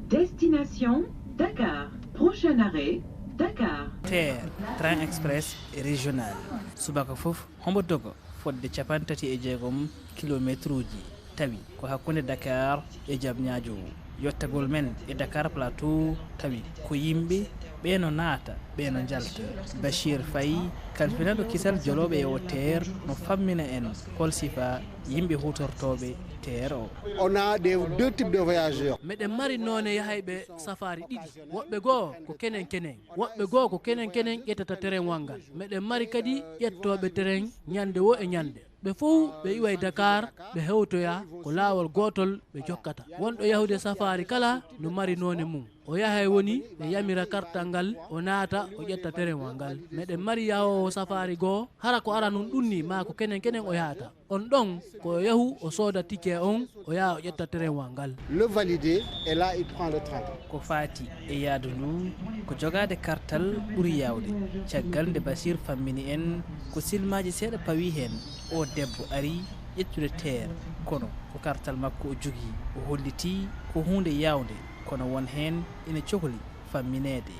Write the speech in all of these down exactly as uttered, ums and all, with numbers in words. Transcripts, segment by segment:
Destination Dakar. Prochain arrêt, Dakar. Teer, train express régional. Subaka fof hombo dogo fodde capanɗe tati e jeegom kilometre uji, tawi ko hakkunde Dakar e Diamniadio. Yottagol men e Dakar Plateau tawi ko yimɓe ɓe no naata, ɓe no njalta. Bachir Faye, kalfinaɗo kisal jolooɓe e o teer, no fammina en hol sifa yimɓe hutortooɓe teer o. On a des, deux types de voyageurs. Meɗen mari noone yahayɓe safaari ɗiɗi. Woɓɓe goo ko kenen kenen. Woɓɓe goo ko kenen kenen ƴettata terewal ngal. Meɗen mari kadi ƴettooɓe teren ñande wo e ñande. Ɓe fow ɓe iway Dakar, ɓe hewtoya ko laawol gootol ɓe jokkata. Wonɗo yahude safaari kala no mari noone mum. O yahay woni ɓe yamira kartal ngal, o naata, o ƴetta terewal ngal. Meɗen mari yahoowo safaari goo, hara ko aranun ɗun ni maa ko kenen kenen o yahata. On ɗon ko o yahu o sooda ticket on, o yaha o ƴetta terewal ngal. Le validé, et là il prend le train. Ko faati e yaadu ndu, ko jogaade kartal ɓuri yaawde. Caggal nde Basiir fammini en, ko silmaaji seeɗa pawi heen, o debbo ari ƴettude teer, kono ko kartal makko o jogii. O hollitii ko huunde yaawnde, kono won heen ina cohli fammineede.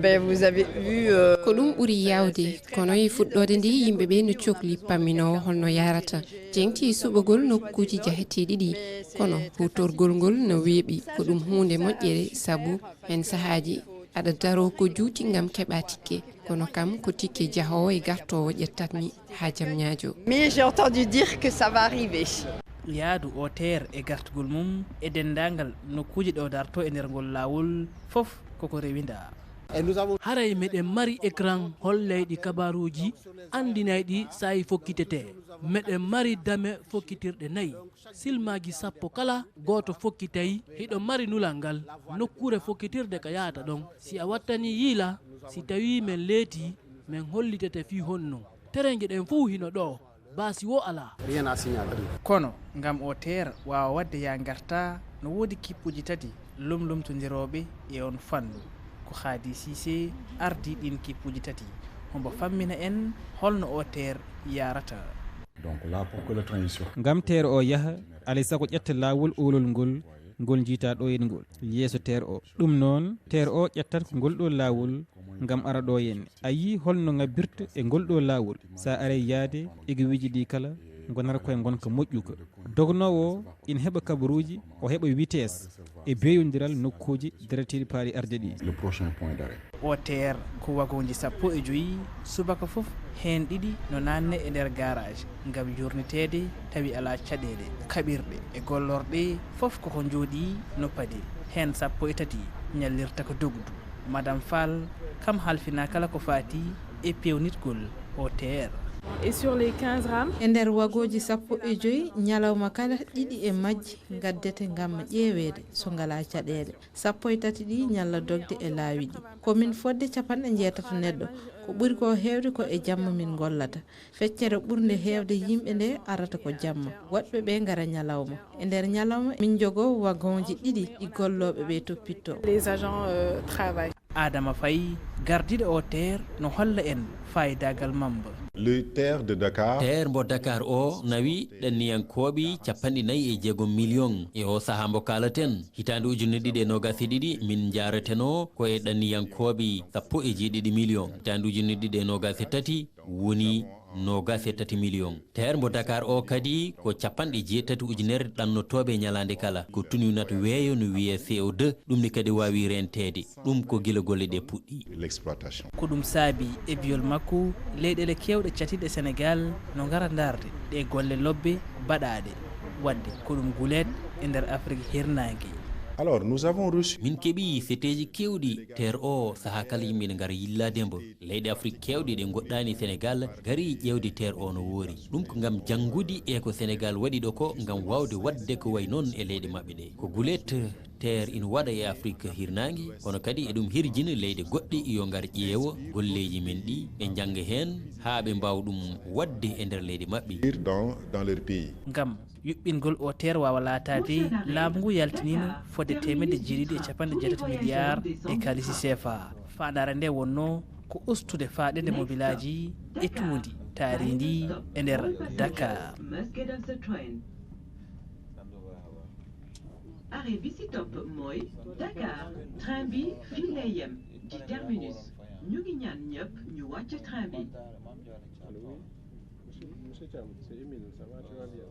Ben, vous avez vu, euh, Ko ɗum ɓuri yaawde, kono e fuɗɗoode nde yimɓe ɓe no cokli pamminoowo holno yahrata. Jeŋti e suɓagol nokkuuji jaheteeɗi ɗi, kono huutorgol ngol no weeɓi. Ko ɗum huunde moƴƴere, sabu heen sahaaji aɗa daroo ko juuti ngam keɓa tikke, kono kam ko tikke jahoowo e gartoowo ƴettatmi haa Diamniadio. Mais j'ai entendu dire que ça va arriver. Yaadu o teer e gartugol mum e denndaangal nokkuuji ɗo dartoo e nder ngol laawol, fof koko rewinda. Et nous avons Haray meɗen mari écran holleyɗi kabaruuji anndinayɗi saa'i fokkitetee. Meɗen mari dame fokkitirɗe nayi. Silmaaji sappo kala gooto fokkitay hiɗo mari nulal ngal nokkuure fokkitirde ka yahata ɗon. Si a wattanii yiila, si tawii men leetii, men hollitete fii honno. Terenje ɗen fow hino ɗoo. Baasi woo alaa. Rien à signaler. Kono ngam o teer waawa waɗde yaa ngartaa, no woodi kippuuji tati lomlomtondirooɓe e on fannu. Ko Khady Cissé ardii ɗiin kippuuji tati. Hombo fammina en holno o teer yahrata. Donc là, pour que le train il sorte, Ngam teer o yaha, alay sago ƴetta laawol oolol ngol, ngol njiytaa ɗo en ngol, yeeso teer o. Ɗum noon, teer o ƴettat ko ngol ɗo laawol ngam ara ɗo en. A yii holno ngabbirta e ngol ɗo laawol. Sa aray yahde e giwiiji ɗi kala, ngonata koye ngonka moƴƴuka. Dognoowo o ina heɓa kabaruuji, o heɓa vitesse e beeyondiral nokkuuji dareteeɗi paari arde ɗi. le prochain point d'arrêt. O teer ko wagonji sappo e joyi, subaka fof heen ɗiɗi no naatne e nder garage ngam yurniteede, tawi alaa caɗeele. Kaɓirɗe e gollorɗe fof koko njooɗii no padi, heen sappo e tati ñallirta ko dogdu. Madame Fall kam halfinaa kala ko faati e peewnitgol o teer. Et sur les quinze rames, E nder wagooji sappo e joyi, ñalawma kala ɗiɗi e majji ngaddete ngam ƴeeweede so ngalaa caɗeele. Sappo e tati ɗi ñalla dogde e laawi ɗi. Ko min fodde capanɗe njeetato neɗɗo. Ko ɓuri ko heewde ko e jamma min ngollata. Feccere ɓurnde heewde yimɓe nde arata ko jamma. Woɗɓe ɓe ngara ñalawma. E nder ñalawma min njogoo wagonji ɗiɗi ɗi gollooɓe ɓe toppittoo. Les agents euh, travaillent. Adama Faye, gardiiɗo o teer, no holla en faayidaagal mamba. Le terre de Dakar. Teer mbo Dakar o nawi ɗanniyankooɓe capanɗe nayi e jeegom million. E o sahaa mbo kaalaten, hitaande ujunere ɗiɗi e noogas e ɗiɗi, min njaareteno ko e ɗanniyankooɓe sappo e jeeɗiɗi million. Hitaande ujunere ɗiɗi e noogas e tati woni noogas e tati million. Teer mbo Dakar o kadi ko capanɗe jeetati ujunere ɗannotooɓe ñalaande kala. Ko tenue nata weeyo no wiyee C O deux, ɗum ne kadi waawi renteede. Ɗum ko gila golle ɗe puɗɗi. L'exploitation. Ko ɗum saabi e biyol makko, leyɗeele keewɗe catiiɗe Senegaal no ngara ndaarde ɗe golle lobbe baɗaaɗe. Waɗde ko ɗum guleet e nder Afrik hirnaange. Alors, nous avons reçu. Min keɓi seteeji keewɗi teer o, sahaa kala yimɓe ne ngara yillaade mbo. Leyɗe Afrik keewɗe ɗe ngoɗɗaani Senegaal ngari ƴeewde teer o no woori. Ɗum ko ngam janngude e ko Senegaal waɗi ɗo ko ngam waawde waɗde ko wayi noon e leyɗe maɓɓe ɗe. Ko guleet teer ina waɗa e Afrik hirnaange, kono kadi eɗum hirjina leyɗe goɗɗe yo ngar ƴeewa golleeji men ɗi, ɓe njannga heen haa ɓe mbaawa ɗum waɗde e nder leyɗe maɓɓe. Dans, dans leur pays. Ngam yuɓɓingol o teer waawa laataade, laamu ngu yaltiniino fodde teemedde jeeɗiɗi e capanɗe jeetati milliards e kaalisi C F A. Faandaare nde wonnoo ko ustude faaɗeende mobilaaji e tuundi taariindi e nder Dakar. Arrêt bi ci topp mooy Dakar. Train bi fii lay yem, ci terminus. Ñu ngi ñaan ñépp ñu wàcc train bi. Allo, oui. Monsieur, monsieur Thiam, c'est Émile, ça va, tu vas bien?